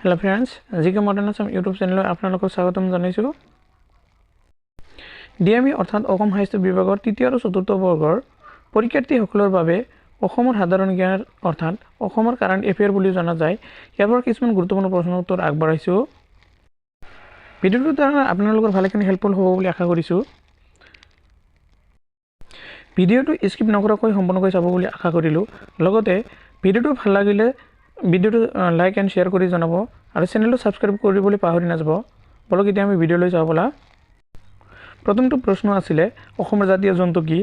Hello friends, GK modern Assam YouTube চেনেলত আপোনালোকক স্বাগতম জনাইছোঁ। ডিএমই অৰ্থাৎ অসম সাহিত্য বিভাগৰ তৃতীয় আৰু চতুৰ্থ বৰ্গৰ পৰীক্ষাৰ্থীসকলৰ বাবে অসমৰ সাধাৰণ জ্ঞান অৰ্থাৎ অসমৰ কাৰেণ্ট এফেয়াৰ বুলি জনা যায়, ইয়াৰ পৰা কিছুমান গুৰুত্বপূৰ্ণ প্ৰশ্নৰ উত্তৰ আগবঢ়াইছোঁ। ভিডিঅ'টোৰ দ্বাৰা আপোনালোকৰ ভালেখিনি হেল্পফুল হ'ব বুলি আশা কৰিছোঁ। ভিডিঅ'টো স্কিপ নকৰাকৈ সম্পূৰ্ণকৈ চাব বুলি আশা কৰিলোঁ। লগতে ভিডিঅ'টো ভাল লাগিলে ভিডিঅ'টো লাইক এণ্ড শ্বেয়াৰ কৰি জনাব আৰু চেনেলটো ছাবস্ক্ৰাইব কৰিবলৈ পাহৰি নাযাব। বলক এতিয়া আমি ভিডিঅ'লৈ যাওঁ ব'লা। প্ৰথমটো প্ৰশ্ন আছিলে অসমৰ জাতীয় জন্তু কি?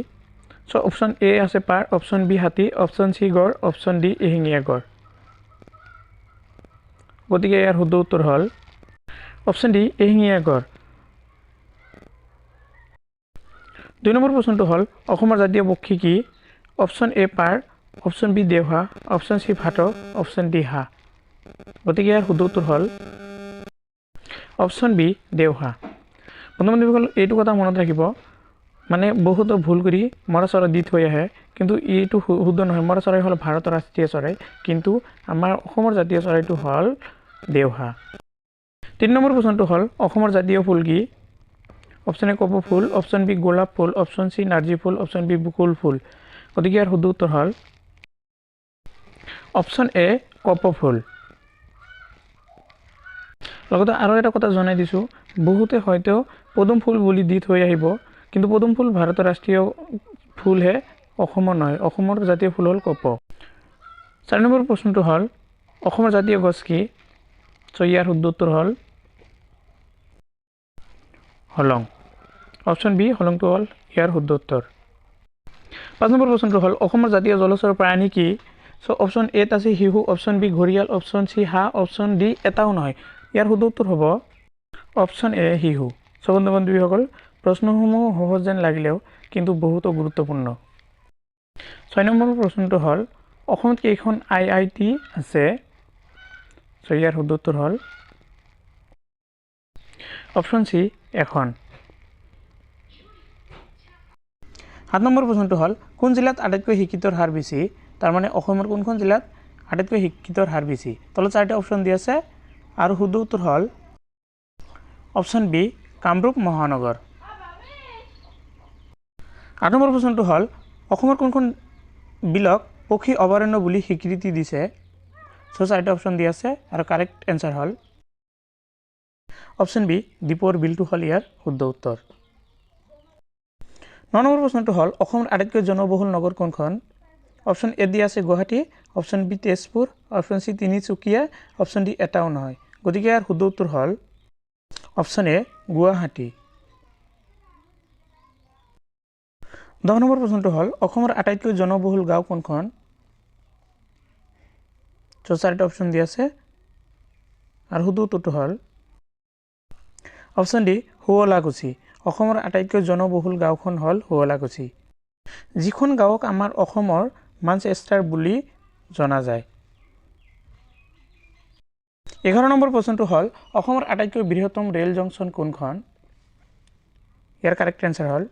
চ' অপশ্যন এ আছে পাৰ, অপশ্যন বি হাতী, অপশ্যন চি গড়, অপশ্যন ডি এশিঙীয়া গড়। গতিকে ইয়াৰ শুদ্ধ উত্তৰ হ'ল অপশ্যন ডি এশিঙীয়া গড়। দুই নম্বৰ প্ৰশ্নটো হ'ল অসমৰ জাতীয় পক্ষী কি? অপশ্যন এ পাৰ, অপশ্যন বি দেওহাঁহ, অপশ্যন চি ভাটৌ, অপশ্যন ডি হাঁহ। গতিকে ইয়াৰ শুদ্ধ উত্তৰ হ'ল অপশ্যন বি দেওহাঁহ। বন্ধু বান্ধৱীসকল, এইটো কথা মনত ৰাখিব, মানে বহুতো ভুল কৰি মৰা চৰাই দি থৈ আহে, কিন্তু এইটো শুদ্ধ নহয়। মৰা চৰাই হ'ল ভাৰতৰ ৰাষ্ট্ৰীয় চৰাই, কিন্তু আমাৰ অসমৰ জাতীয় চৰাইটো হ'ল দেওহাঁহ। তিনি নম্বৰ প্ৰশ্নটো হ'ল অসমৰ জাতীয় ফুল কি? অপশ্যন এ কপৌ ফুল, অপশ্যন বি গোলাপ ফুল, অপশ্যন চি নাৰ্জী ফুল, অপশ্যন বি বকুল ফুল। গতিকে ইয়াৰ শুদ্ধ উত্তৰ হ'ল অপশ্যন এ কপৌ ফুল। লগতে আৰু এটা কথা জনাই দিছোঁ, বহুতে হয়তো পদুম ফুল বুলি দি থৈ আহিব, কিন্তু পদুম ফুল ভাৰতৰ ৰাষ্ট্ৰীয় ফুলহে, অসমৰ নহয়। অসমৰ জাতীয় ফুল হ'ল কপৌ। চাৰি নম্বৰ প্ৰশ্নটো হ'ল অসমৰ জাতীয় গছ কি? চ' ইয়াৰ শুদ্ধ উত্তৰ হ'ল হলং। অপশ্যন বি হলংটো হ'ল ইয়াৰ শুদ্ধ উত্তৰ। পাঁচ নম্বৰ প্ৰশ্নটো হ'ল অসমৰ জাতীয় জলচৰ প্ৰাণী কি? চ' অপশ্যন এত আছে শিহু, অপশ্যন বি ঘৰিয়াল, অপশ্যন চি হাঁহ, অপশ্যন ডি এটাও নহয়। ইয়াৰ শুদ্ধ উত্তৰ হ'ব অপশ্যন এ শিহু। চ' বন্ধু বান্ধৱীসকল, প্ৰশ্নসমূহ সহজ যেন লাগিলেও কিন্তু বহুতো গুৰুত্বপূৰ্ণ। ছয় নম্বৰ প্ৰশ্নটো হ'ল অসমত কেইখন আই I T আছে? চ' ইয়াৰ শুদ্ধ উত্তৰ হ'ল অপশ্যন চি এখন। সাত নম্বৰ প্ৰশ্নটো হ'ল কোন জিলাত আটাইতকৈ শিক্ষিতৰ হাৰ বেছি? তাৰমানে অসমৰ কোনখন জিলাত আটাইতকৈ শিক্ষিতৰ হাৰ বেছি? তলত চাৰিটা অপশ্যন দি আছে আৰু শুদ্ধ উত্তৰ হ'ল অপশ্যন বি কামৰূপ মহানগৰ। আঠ নম্বৰ প্ৰশ্নটো হ'ল অসমৰ কোনখন বিলক পক্ষী অভয়াৰণ্য বুলি স্বীকৃতি দিছে? চ' চাৰিটা অপশ্যন দি আছে আৰু কাৰেক্ট এনচাৰ হ'ল অপশ্যন বি দীপৰ বিলটো হ'ল ইয়াৰ শুদ্ধ উত্তৰ। ন নম্বৰ প্ৰশ্নটো হ'ল অসমৰ আটাইতকৈ জনবহুল নগৰ কোনখন? অপশ্যন এ দি আছে Guwahati, option B Tezpur, option C Tinsukia, option D এটাও নহয়। গতিকে ইয়াৰ শুদ্ধ উত্তৰ হ'ল অপশ্যন এ গুৱাহাটী। 10 নম্বৰ প্ৰশ্নটো হ'ল অসমৰ আটাইতকৈ জনবহুল গাঁও কোনখন? চ' চাৰিটা অপশ্যন দি আছে আৰু শুদ্ধ উত্তৰটো হ'ল অপশ্যন ডি শুৱলাকুছি। অসমৰ আটাইতকৈ জনবহুল গাঁওখন হ'ল শুৱলাকুছি, যিখন গাঁৱক আমাৰ অসমৰ মানচেষ্টাৰ বুলি জনা যায়। 11 নম্বৰ প্ৰশ্নটো হ'ল অসমৰ আটাইতকৈ বৃহত্তম ৰেল জংচন কোনখন? ইয়াৰ কাৰেক্ট এনচাৰ হ'ল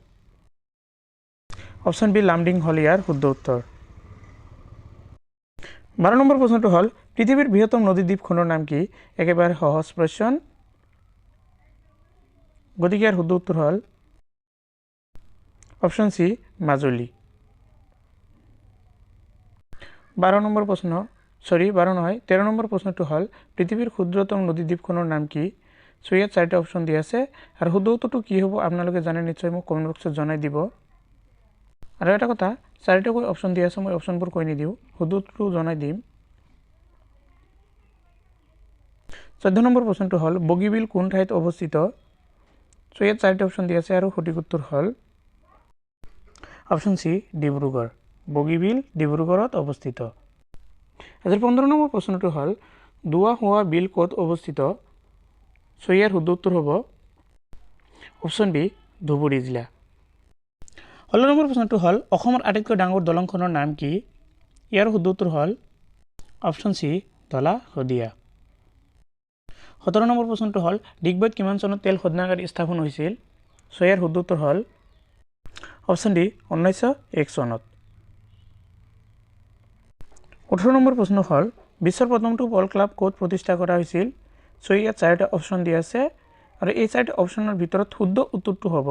অপশ্যন বি লামডিং হ'ল ইয়াৰ শুদ্ধ উত্তৰ। 12 নম্বৰ প্ৰশ্নটো হ'ল পৃথিৱীৰ বৃহত্তম নদীদ্বীপখনৰ নাম কি? একেবাৰে সহজ প্ৰশ্ন। গতিকে ইয়াৰ শুদ্ধ উত্তৰ হ'ল অপশ্যন চি মাজুলী। 12 নম্বৰ প্ৰশ্ন, চৰি 12 নহয় 13 নম্বৰ প্ৰশ্নটো হ'ল পৃথিৱীৰ ক্ষুদ্ৰতম নদীদ্বীপখনৰ নাম কি? চ' ইয়াত চাৰিটা অপশ্যন দি আছে আৰু শুদ্ধ উত্তৰটো কি হ'ব আপোনালোকে জানে নিশ্চয় মোক কমেণ্ট বক্সত জনাই দিব। আৰু এটা কথা, চাৰিটাকৈ অপশ্যন দি আছে, মই অপশ্যনবোৰ কৈ নিদিওঁ, শুদ্ধ উত্তৰটো জনাই দিম। 14 নম্বৰ প্ৰশ্নটো হ'ল বগীবিল কোন ঠাইত অৱস্থিত? চ' ইয়াত চাৰিটা অপশ্যন দি আছে আৰু সঠিক উত্তৰ হ'ল অপশ্যন চি ডিব্ৰুগড়। বগীবিল ডিব্ৰুগড়ত অৱস্থিত। আজিৰ 15 নম্বৰ প্ৰশ্নটো হ'ল দুৱা হোৱা বিল ক'ত অৱস্থিত? চ' ইয়াৰ শুদ্ধ উত্তৰ হ'ব অপশ্যন বি ধুবুৰী জিলা। 16 নম্বৰ প্ৰশ্নটো হ'ল অসমৰ আটাইতকৈ ডাঙৰ দলংখনৰ নাম কি? ইয়াৰ শুদ্ধ উত্তৰ হ'ল option C Dhola Sadiya. 17 number প্ৰশ্নটো হ'ল ডিগবৈত কিমান চনত তেল শোধনাগাৰ স্থাপন হৈছিল? চ' ইয়াৰ শুদ্ধ উত্তৰ হ'ল অপশ্যন ডি 1901 চনত। 18 নম্বৰ প্ৰশ্ন হ'ল বিশ্বৰ প্ৰথমটো বল ক্লাব ক'ত প্ৰতিষ্ঠা কৰা হৈছিল? চ' ইয়াত চাৰিটা অপশ্যন দিয়া আছে আৰু এই চাৰিটা অপশ্যনৰ ভিতৰত শুদ্ধ উত্তৰটো হ'ব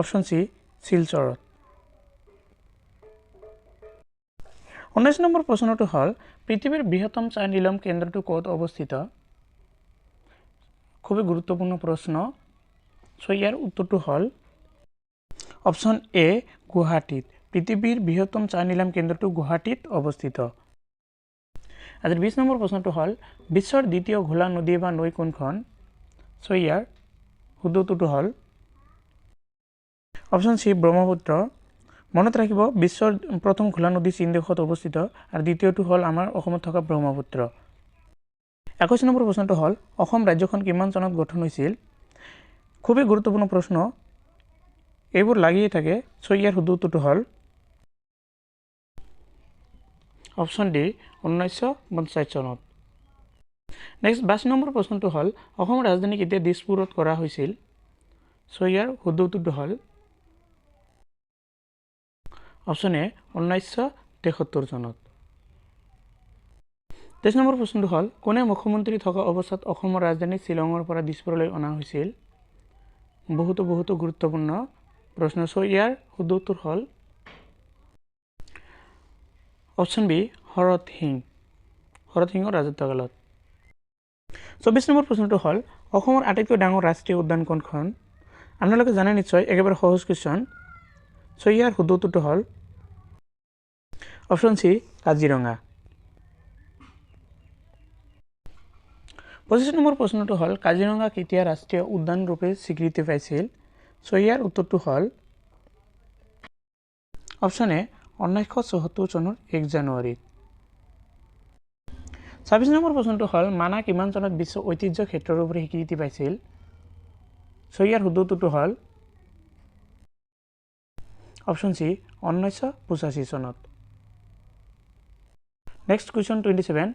অপশ্যন চি শিলচৰত। 19 নম্বৰ প্ৰশ্নটো হ'ল পৃথিৱীৰ বৃহত্তম চাহ নিলাম কেন্দ্ৰটো ক'ত অৱস্থিত? খুবেই গুৰুত্বপূৰ্ণ প্ৰশ্ন। চ' ইয়াৰ উত্তৰটো হ'ল অপশ্যন এ গুৱাহাটীত। পৃথিৱীৰ বৃহত্তম চাহ নিলাম কেন্দ্ৰটো গুৱাহাটীত অৱস্থিত। আজিৰ 20 নম্বৰ প্ৰশ্নটো হ'ল বিশ্বৰ দ্বিতীয় ঘোলা নদী বা নৈ কোনখন? চ' ইয়াৰ শুদ্ধ উত্তৰটো হ'ল অপশ্যন চি ব্ৰহ্মপুত্ৰ। মনত ৰাখিব বিশ্বৰ প্ৰথম ঘোলা নদী চীন দেশত অৱস্থিত আৰু দ্বিতীয়টো হ'ল আমাৰ অসমত থকা ব্ৰহ্মপুত্ৰ। 21 নম্বৰ প্ৰশ্নটো হ'ল অসম ৰাজ্যখন কিমান চনত গঠন হৈছিল? খুবেই গুৰুত্বপূৰ্ণ প্ৰশ্ন, এইবোৰ লাগিয়ে থাকে। চ' ইয়াৰ শুদ্ধ উত্তৰটো হ'ল অপশ্যন ডি 1950 চনত। নেক্সট 22 নম্বৰ প্ৰশ্নটো হ'ল অসমৰ ৰাজধানী কেতিয়া দিছপুৰত কৰা হৈছিল? চ' ইয়াৰ শুদ্ধ উত্তৰটো হ'ল অপশ্যন এ 1973 চনত। 23 নম্বৰ প্ৰশ্নটো হ'ল কোনে মুখ্যমন্ত্ৰী থকা অৱস্থাত অসমৰ ৰাজধানী শ্বিলঙৰ পৰা দিছপুৰলৈ অনা হৈছিল? বহুতো বহুতো গুৰুত্বপূৰ্ণ প্ৰশ্ন। চ' ইয়াৰ শুদ্ধ উত্তৰ হ'ল অপশ্যন বি শৰৎ সিং, শৰৎ সিঙৰ ৰাজত্বকালত। 24 নম্বৰ প্ৰশ্নটো হ'ল অসমৰ আটাইতকৈ ডাঙৰ ৰাষ্ট্ৰীয় উদ্যান কোনখন? আপোনালোকে জানে নিশ্চয়, একেবাৰে সহজ কুৱেশ্যন। চ' ইয়াৰ শুদ্ধ উত্তৰটো হ'ল অপশ্যন চি কাজিৰঙা। 25 নম্বৰ প্ৰশ্নটো হ'ল কাজিৰঙা কেতিয়া ৰাষ্ট্ৰীয় উদ্যান ৰূপে স্বীকৃতি পাইছিল? চ' ইয়াৰ উত্তৰটো হ'ল অপশ্যন এ 1974 চনৰ 1 জানুৱাৰীত। 26 নম্বৰ প্ৰশ্নটো হ'ল মানাহ কিমান চনত বিশ্ব ঐতিহ্য ক্ষেত্ৰৰ ৰূপে স্বীকৃতি পাইছিল? চ' ইয়াৰ শুদ্ধ উত্তৰটো হ'ল অপশ্যন চি 1985 চনত। নেক্সট কুৱেশ্যন 27,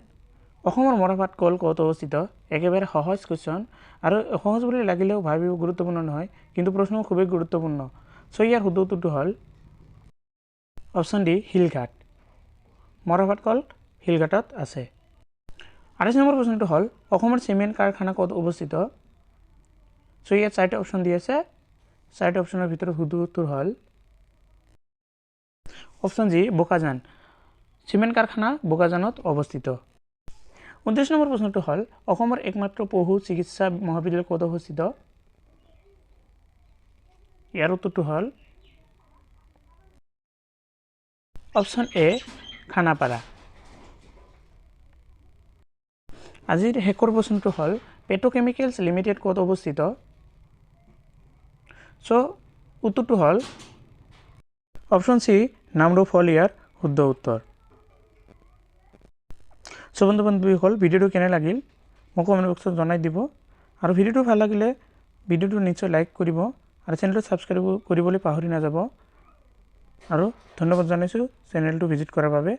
অসমৰ মৰাপাট কল ক'ত অৱস্থিত? একেবাৰে সহজ কুৱেশ্যন আৰু সহজ বুলি লাগিলেও ভাবিব গুৰুত্বপূৰ্ণ নহয়, কিন্তু প্ৰশ্ন খুবেই গুৰুত্বপূৰ্ণ। চ' ইয়াৰ শুদ্ধ উত্তৰটো হ'ল অপশ্যন ডি শিলঘাট। মৰাপাট কল শিলঘাটত আছে। 28 নম্বৰ প্ৰশ্নটো হ'ল অসমৰ চিমেণ্ট কাৰখানা ক'ত অৱস্থিত? চ' ইয়াত চাৰিটা অপশ্যন দি আছে, চাৰিটা অপশ্যনৰ ভিতৰত শুদ্ধ উত্তৰ হ'ল অপশ্যন জি বোকাজান। চিমেণ্ট কাৰখানা বোকাজানত অৱস্থিত। 29 নম্বৰ প্ৰশ্নটো হ'ল অসমৰ একমাত্ৰ পশু চিকিৎসা মহাবিদ্যালয় ক'ত অৱস্থিত? ইয়াৰ উত্তৰটো হ'ল অপশ্যন এ খানাপাৰা। আজিৰ শেষৰ প্ৰশ্নটো হ'ল পেট্ৰকেমিকেলছ লিমিটেড ক'ত অৱস্থিত? চ' উত্তৰটো হ'ল অপশ্যন চি নামৰূপ হ'ল ইয়াৰ শুদ্ধ উত্তৰ। চ' বন্ধু বান্ধৱীসকল, ভিডিঅ'টো কেনে লাগিল মোক কমেণ্ট বক্সত জনাই দিব আৰু ভিডিঅ'টো ভাল লাগিলে ভিডিঅ'টো নিশ্চয় লাইক কৰিব আৰু চেনেলটো ছাবস্ক্ৰাইব কৰিবলৈ পাহৰি নাযাব আৰু ধন্যবাদ জনাইছোঁ চেনেলটো ভিজিট কৰাৰ বাবে।